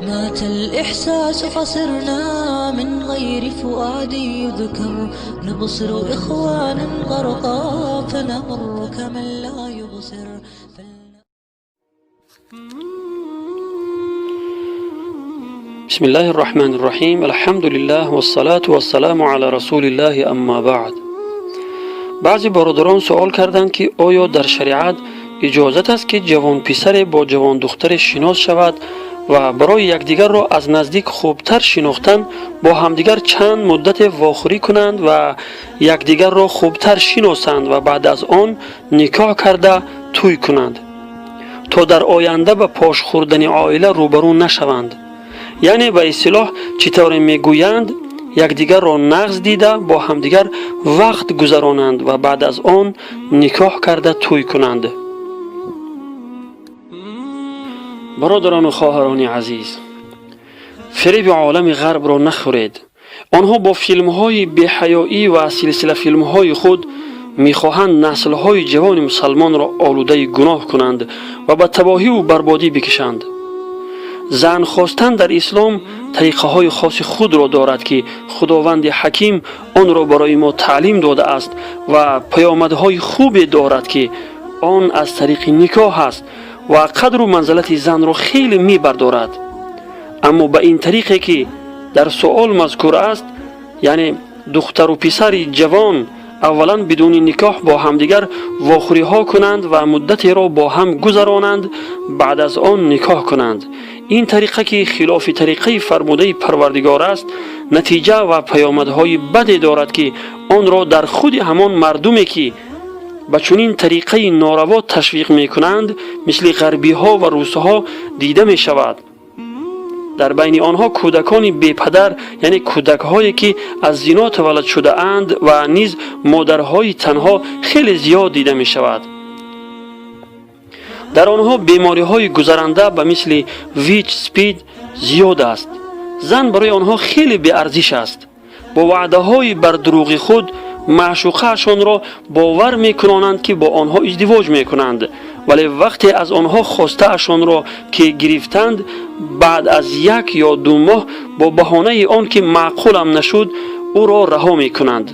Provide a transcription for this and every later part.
مات الإحساس فصرنا من غير فؤاد يذكر، نبصر إخوانا غرقا فنمر كمن لا يبصر. بسم الله الرحمن الرحيم، الحمد لله والصلاة والسلام على رسول الله، أما بعد. Баъзе бародарон суол карданд, ки оё дар шариат иҷозат аст, ки ҷавонписаре бо ҷавондухтаре шинос шавад ва барои якдигарро аз наздик хубтар шинохтан бо ҳамдигар чанд муддате вохӯрӣ кунанд ва якдигарро хубтар шиносанд ва баъд аз он никоҳ карда тӯй кунанд, то дар оянда ба пош хӯрдани оила рӯбарӯ нашаванд, яъне ба истилоҳ чӣ тавре мегӯянд, якдигарро нағз дида, бо ҳамдигар вақт гузаронанд ва баъд аз он никоҳ карда тӯй кунанд. Бародарону хоҳарони азиз, фиреби олами ғарбро нахӯред. Онҳо бо филмҳои беҳаёӣ ва силсилафилмҳои худ мехоҳанд наслҳои ҷавони мусалмонро олудаи гуноҳ кунанд ва ба табоҳиву барбодӣ бикашанд. Зан хостан дар ислом тариқаҳои хоси худро дорад, ки Худованди Ҳаким онро барои мо таълим додааст ва паёмадҳои хубе дорад, ки он аз тариқи никоҳ аст ва қадру манзалати занро хеле мебардорад. Аммо ба ин тариқе, ки дар суол мазкур аст, яъне духтару писари ҷавон аввалан бидуни никоҳ бо ҳамдигар вохӯриҳо кунанд ва муддатеро бо ҳам гузаронанд, баъд аз он никоҳ кунанд, ин тариқа, ки хилофи тариқаи фармудаи Парвардигор аст, натиҷа ва паёмадҳои баде дорад, ки онро дар худи ҳамон мардуме, ки ба чунин тариқаи нораво ташвиқ мекунанд, мисли ғарбиҳо ва русҳо, дида мешавад. Дар байни онҳо кӯдакони бепадар, яъне кӯдакҳое, ки аз зино таваллуд шудаанд, ва низ модарҳои танҳо хеле зиёд дида мешавад. Дар онҳо бемориҳои гузаранда ба мисли ВИЧ, СПИД зиёд аст. Зан барои онҳо хеле беарзиш аст. Бо ваъдаҳои бардурӯғи худ маъшуқаашонро бовар мекунонанд, ки бо онҳо издивоҷ мекунанд, вале вақте аз онҳо хостаашонро ки гирифтанд, баъд аз 1 ё 2 моҳ бо баҳонаи он ки маъқулам нашуд, ӯро раҳо мекунанд.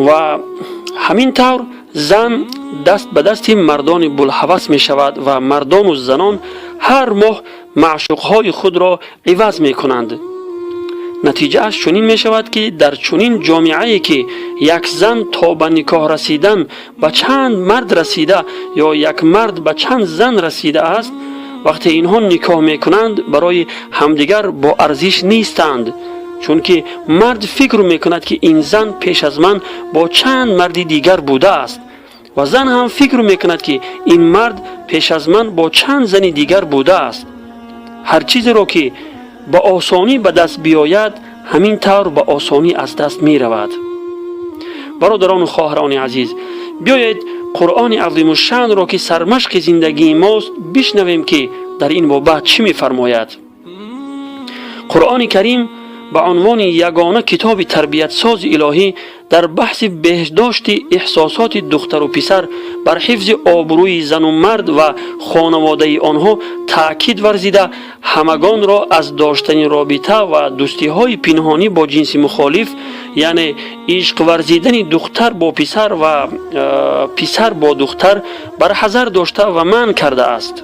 Ва ҳамин тавр зан даст ба дасти мардони булҳавас мешавад ва мардону занон ҳар моҳ маъшуқҳои худро иваз мекунанд. Натиҷааш чунин мешавад, ки дар чунин ҷомеае, ки як зан то ба никоҳ расидан ба чанд мард расида ё як мард ба чанд зан расидааст, вақте инҳо никоҳ мекунанд, барои ҳамдигар боарзиш нестанд, чунки мард фикр мекунад, ки ин зан пеш аз ман бо чанд марди дигар будааст, ва зан ҳам фикр мекунад, ки ин мард пеш аз ман бо чанд зани дигар будааст. Ҳар чизеро, ки ба осонӣ ба даст биёяд, ҳамин тавр ба осонӣ аз даст меравад. Бародарону хоҳарони азиз, биёед, Қуръони азимушшаънро, ки сармашқи зиндагии мост, бишнавем, ки дар ин бобат чӣ мефармояд. Қуръони Карим ба унвони ягона китоби тарбиятсози илоҳӣ дар баҳси беҳдошти эҳсосоти духтару писар, бар ҳифзи обрӯи зану мард ва хонаводаи онҳо таъкид варзида, ҳамагонро аз доштани робита ва дӯстиҳои пинҳонӣ бо ҷинси мухолиф, яъне ишқ варзидани духтар бо писар ва писар бо духтар, барҳазар дошта ва манъ кардааст.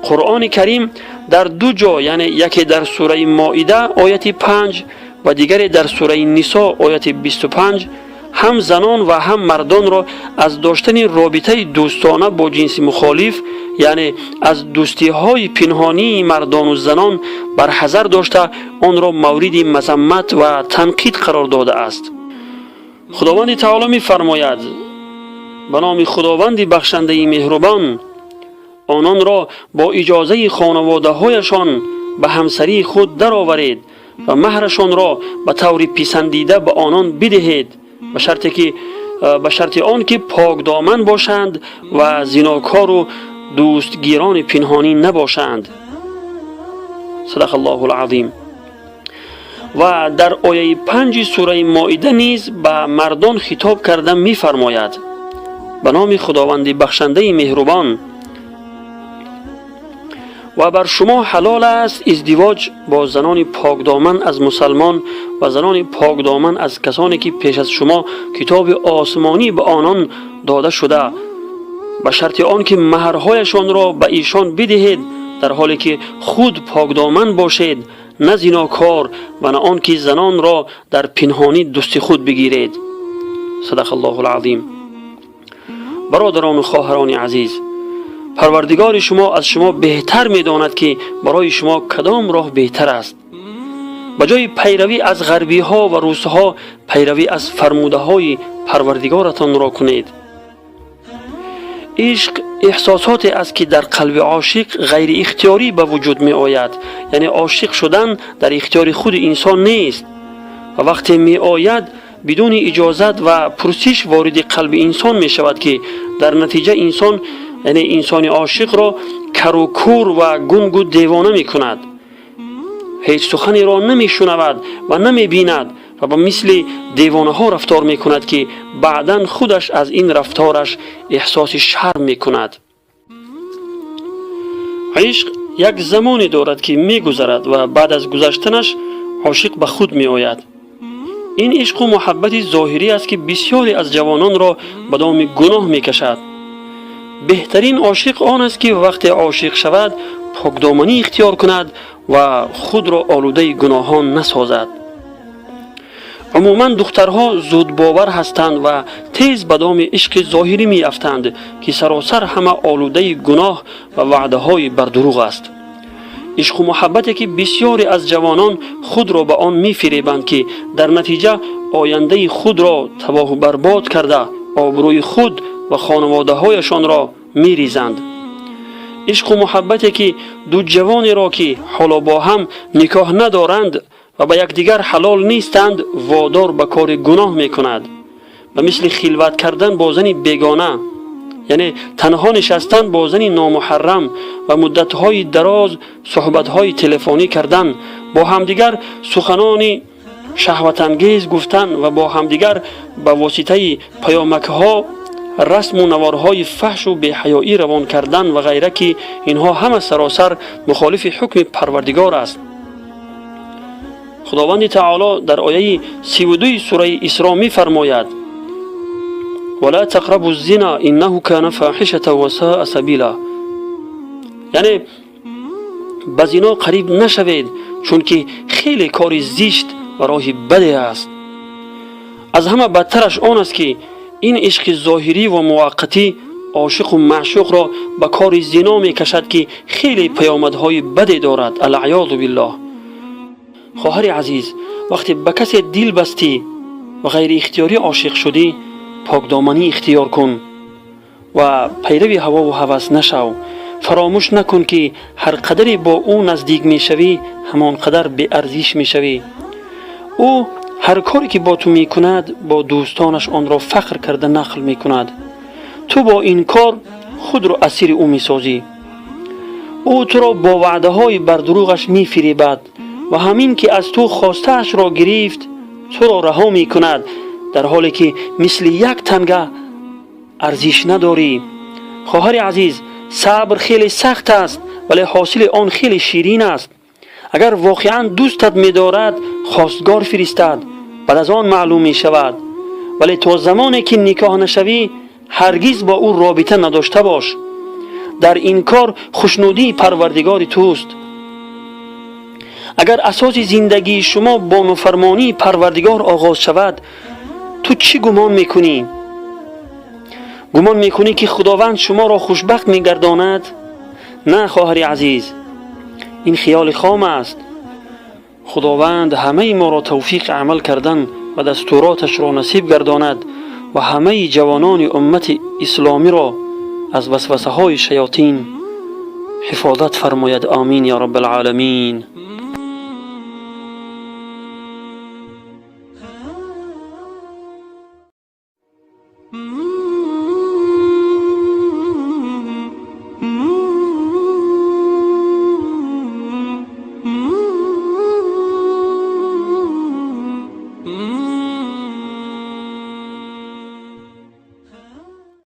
Қуръони Карим дар ду ҷо, яъне яке дар сураи Моида, ояти 5, ва дигаре дар сураи Нисо, ояти 25, ҳам занон ва ҳам мардонро аз доштани робитаи дӯстона бо ҷинси мухолиф, яъне аз дӯстиҳои пинҳонии мардону занон барҳазар дошта, онро мавриди мазаммат ва танқид қарор додааст. Худованди Таоло мефармояд: «Ба номи Худованди бахшандаи меҳрубон. Ононро бо иҷозаи хонаводаҳояшон ба ҳамсарии худ дароваред ва маҳрашонро ба таври писандида ба онон бидиҳед, ба шарти он ки покдоман бошанд ва зинокору дӯстгирони пинҳонӣ набошанд». Садақа Аллоҳу лазим. Ва дар ояи 5-и сураи Моида низ ба мардон хитоб карда мефармояд: «Ба номи Худованди бахшандаи меҳрубон. Ва бар шумо ҳалол аст издивоҷ бо занони покдоман аз мусалмон ва занони покдоман аз касоне ки пеш аз шумо китоби осмонӣ ба онон дода шуда, ба шарти он ки маҳрҳояшонро ба ишон бидиҳед, дар ҳоле ки худ покдоман бошед, на зинокор ва на он ки занонро дар пинҳонӣ дӯсти худ бигиред. Садақа Аллоҳу алазим. Бародарону хоҳарони азиз, Парвардигори шумо аз шумо беҳтар медонад, ки барои шумо кадом роҳ беҳтар аст. Ба ҷои пайравӣ аз ғарбиҳо ва русҳо, пайравӣ аз фармудаҳои Парвардигоратонро кунед. Ишқ эҳсосоте аст, ки дар қалби ошиқ ғайриихтиёрӣ ба вуҷуд меояд, яъне ошиқ шудан дар ихтиёри худи инсон нест ва вақте меояд, бидуни иҷозат ва пурсиш вориди қалби инсон мешавад, ки дар натиҷа инсон, яъне инсони ошиқро кару кур ва гунгу девона мекунад. Ҳеҷ суханеро намешунавад ва намебинад ва ба мисли девонаҳо рафтор мекунад, ки баъдан худаш аз ин рафтораш эҳсоси шарм мекунад. Ишқ як замоне дорад, ки мегузарад ва баъд аз гузаштанаш ошиқ ба худ меояд. Ин ишқу муҳаббати зоҳирӣ аст, ки бисёре аз ҷавононро ба доми гуноҳ мекашад. Беҳтарин ошиқ он аст, ки вақте ошиқ шавад, покдоманӣ ихтиёр кунад ва худро олудаи гуноҳон насозад. Умуман, духтарҳо зудбовар ҳастанд ва тез ба доми ишқи зоҳирӣ меафтанд, ки саросар ҳама олудаи гуноҳ ва ваъдаҳои бардурӯғ аст. Ишқу муҳаббате, ки бисёре аз ҷавонон худро ба он мефиребанд, ки дар натиҷа ояндаи худро табоҳу барбод карда, обрӯи худ ва хонаводаҳояшонро меризанд. Ишқу муҳаббате, ки ду ҷавонеро, ки ҳоло бо ҳам никоҳ надоранд ва ба якдигар ҳалол нестанд, водор ба кори гуноҳ мекунад, ба мисли хилват кардан бо зани бегона, яъне танҳо нишастан бо зани номуҳаррам ва муддатҳои дароз суҳбатҳои телефонӣ кардан, бо ҳамдигар суханони шаҳватангез гуфтан ва бо ҳамдигар ба воситаи паёмакҳо расму наворҳои фаҳшу беҳаёӣ равон кардан ва ғайра, ки инҳо ҳама саросар мухолифи ҳукми Парвардигор аст. Худованди таоло дар ояи 32-и сураи Исро мефармояд: ولا تقربوا الزنا إنه كان فاحشة وساء سبيلا. Яъне ба зино қариб нашавед, чунки хеле кори зишт ва роҳи баде аст. Аз ҳама бадтараш он аст, ки ин ишқи зоҳирӣ ва муваққатӣ ошиқу маъшуқро ба кори зино мекашад, ки хеле паёмадҳои баде дорад. العياذ بالله. Хоҳари азиз, вақте ба касе дил бастӣ ва ғайриихтиёрӣ ошиқ шудӣ, покдоманӣ ихтиёр кун ва пайрави ҳавову ҳавас нашав. Фаромӯш накун, ки ҳар қадаре бо ӯ наздик мешавӣ, ҳамон қадар беарзиш мешавӣ. Ӯ ҳар коре ки бо ту мекунад, бо дӯстонаш онро фахр карда нақл мекунад. Ту бо ин кор худро асири ӯ месозӣ. Ӯ туро бо ваъдаҳои бардурӯғаш мефиребад ва ҳамин ки аз ту хостаашро гирифт, туро раҳо мекунад, дар ҳоле ки мисли як танга арзиш надорӣ. Хоҳари азиз, сабр хеле сахт аст, вале ҳосили он хеле ширин аст. Агар воқеан дӯстат медорад, хостгор фиристад, баъд аз он маълум мешавад. Вале то замоне ки никоҳ нашавӣ, ҳаргиз бо ӯ робита надошта бош. Дар ин кор хушнудии Парвардигори туст. Агар асоси зиндагии шумо бо нофармонии Парвардигор оғоз шавад, ту чӣ гумон мекунӣ? Гумон мекунӣ, ки Худованд шуморо хушбахт мегардонад? На, хоҳари азиз, ин хиёли хом аст. Худованд ҳамаи моро тавфиқи амал кардан ва дастуроташро насиб гардонад ва ҳамаи ҷавонони уммати исломиро аз васвасаҳои шаётин ҳифозат фармояд. Омин ё раб алъоламин.